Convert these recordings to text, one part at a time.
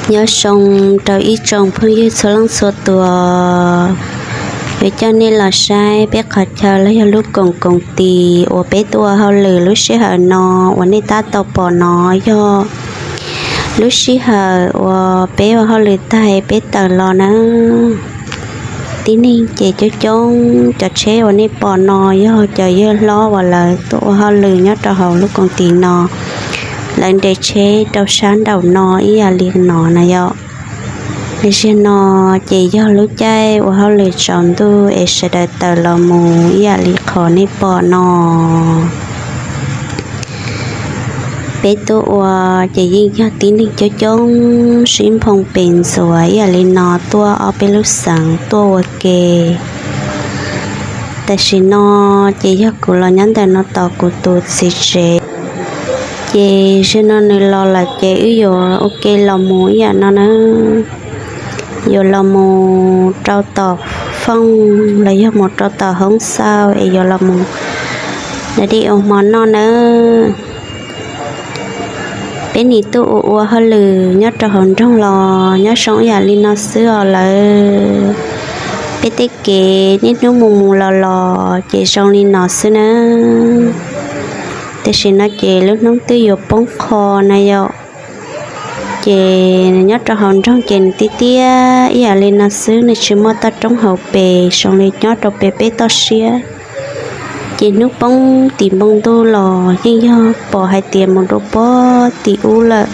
Nyob zoo rau ib tsoom phooj ywg txhua leej txhua tus, yuav coj nej los saib peb qhov chaw los yog lub koom koom tis uas peb tuaj ua hauj lwm lub sij hawm no. Uas nej tab tom pom no yog lub sij hawm uas peb ua hauj lwm tag peb tawm los na. Tib neeg ces coob coob, cov tsheb uas nej pom no yog cov yawg hlob uas lawv tuaj ua hauj lwm nyob rau hauv lub koom tis no. Lawv nres tsheb rau sab nraum no ib yam li no na yom. Zaum no ces yog lub caij ua hauj lwm tsaus ntuj es sawv daws tawm los mus ib yam li qhov nej pom no. Peb tuaj ua ces yeej yog tib neeg coob coob sib nphoo pes ntxuas ib yam li no tuaj ob peb lub xeev tuaj ua ke. Tam sim no ces yog kuv los nyob ntawm no tos kuv tus txiv tsev, ces zaum no nws los lawm ces wb yuav ua ke los mus ib yam no na. Yuav los mus rau tom fooj los yog mus rau tom hoob xauj es yuav los mus da dej ua hmo noj nawb. Peb nim tuaj ua ua hauj lwm nyob rau hauv nroog los nyob zoo ib yam li no xwb os lawv. Peb tej kev niaj hnub mus mus los los ces zoo li no xwb nawb. Tam sim no ces lub hnub twb yuav poob qho na yom. Ces nyob rau hauv nroog ces nws tiaj tiaj ib yam li no xwb, nws tsis muaj toj roob hauv pes zoo li nyob rau pem peb toj siab. Ces hnub poob tim npoo ntuj los yeej yog pom hais tias mus dua pog tim ub lawm.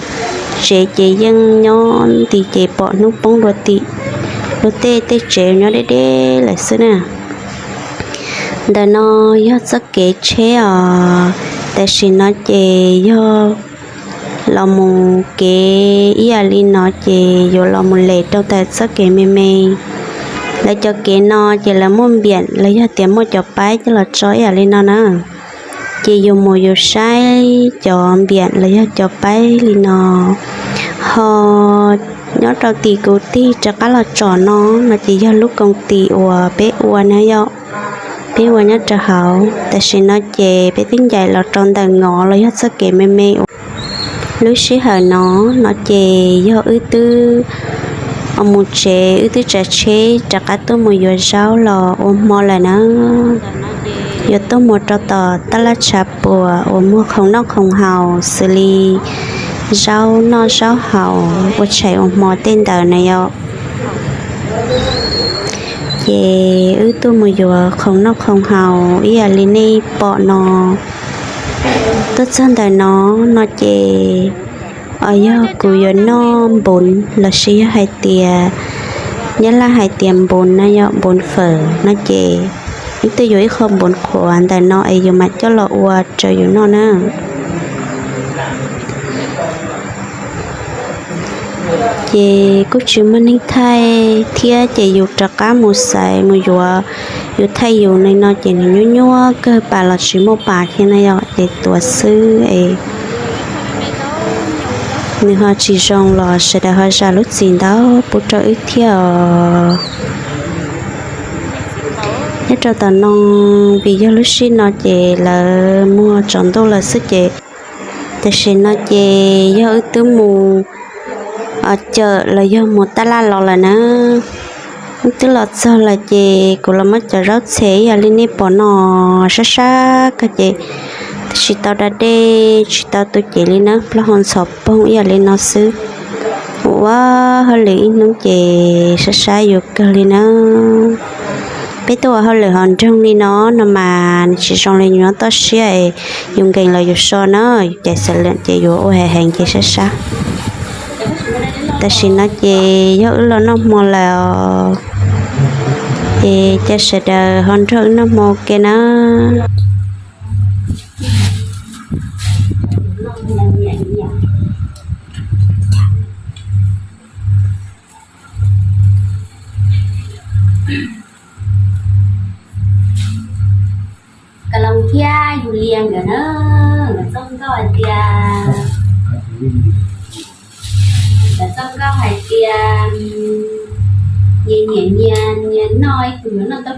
Tsev ces yeej nyob nti ces pom hnub poob dua tim luag tej tej tsev nyob deb deb lawm xwb na. Ntawm no yog txoj kev tsheb os. Tam sim no ces yog los mus kev ib yam li no ces yuav los mus lem rau ntawm txoj kev me me. Lawv cov kev no ces lawv muaj npiam los yog tias muaj cov paib coj los tso ib yam li no na. Ces yus mus yus saib cov npiam los yog cov paib li no. Ho nyob rau tim kuv tig rov qab los tsom no, no ces yog lub koom tim uas peb ua na yom. Peb ua nyob rau hauv, tam sim no ces peb twb ncaim los rau ntawm ngov los yog txoj kev me me uas lub sij hawm no, no ces yog wb twb mus tsev, wb twb tsav tsheb rov qab tuaj mus yuav zaub los ua hmo lawm na. Yuav tuaj mus rau tom tab laj tshav puam uas muag khoom noj khoom haus xws li zaub noj zaub haus ua tshais ua hmo tej ntawd na yom. Ces wb tuaj mus yuav khoom noj khoom haus ib yam li nej pom no. Tuaj txog ntawm no, no ces yog kuv yuav noj npoov lossis yog hais tias nyab laj hais tias npoov na yom, npoov fawm no ces wb twb yuav ib qho npoov qhuav ntawm no es yus mam coj los ua rau yus noj na. Ces kuj tsis muaj neeg thaij thiab ces yus rov qab mus xaiv mus yuav, yus thaij yus li no ces nws nyuaj nyuaj kawg, pas los tsis muaj pas thiab na yom, ces tuav xwb es nws ho tsis zoo los sawv daws ho zam lub txim ntau pub rau wb thiab os. Nyob rau tom no, vim yog lub sij no ces lawv muag tsaus ntuj lawm xwb ces tam sim no ces yog wb twb mus cawm los yog mus taj laj los lawm na. Wb twb los txog lawm ces kuv los muab cov zaub txhem ib yam li nej pom no sab sab kawg ces tsis tau da dej tsis tau tu cev li na, plaub hau ntxhov poog ib yam li no xwb. Ua ua hauj lwm ib hnub ces sab sab yus kawg li na. Peb tuaj ua hauj lwm hauv nroog li no no mas nws tsis zoo li yus nyob toj siab es yus nkees los yus so na, yus cais xav lwm ces yus ua heev heev ces sab sab. Tam sim no ces yog wb los noj hmo lawm os, es cia sawv daws ho nrog wb noj hmo ua ke na. Ka loo thiab yus lias nkawd na, nkawd txoj nkauj hais tias, nkawd txoj nkauj hais tias, nyias nyias nyias nyias noj ib tug yuav noj tau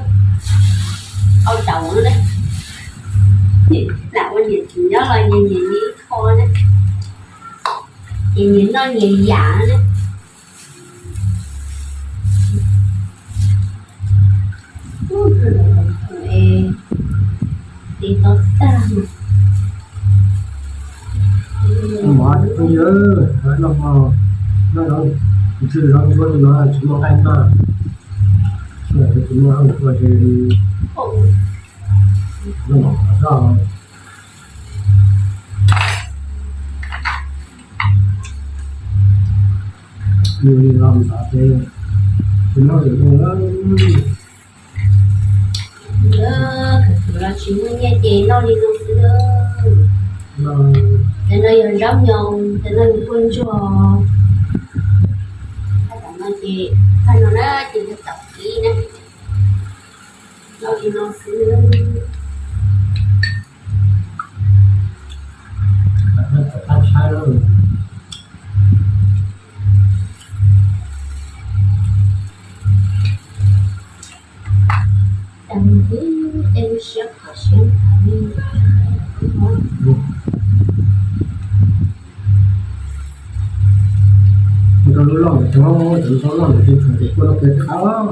au daus na. Lam ua niam txiv nyob los nyias nyias nyias ib qho na, ces nyias noj nyias yam na. Mov phooj ywg, noj mov, noj zoo, ntsw zoo ntsuab li no tsis muaj nqaij noj, tsis muaj nqaij noj ces noj mov qhov zoj. Yus li no ntxov ces tsis muaj hwj chim lawm. Khwv khwv los tsis muaj nyiaj ces noj li no xwb. Cov no yog zaub nyoos, cov no yog kua ntsuag. Thaj no ces, thaj no na ces yog taum kib na. Noj li no xwb. Tag li, tej lub siab khuav siab nthav li. Rau lub loj ntawd, rau lub loj ntawd ces tshuav ces kua loj pes qab.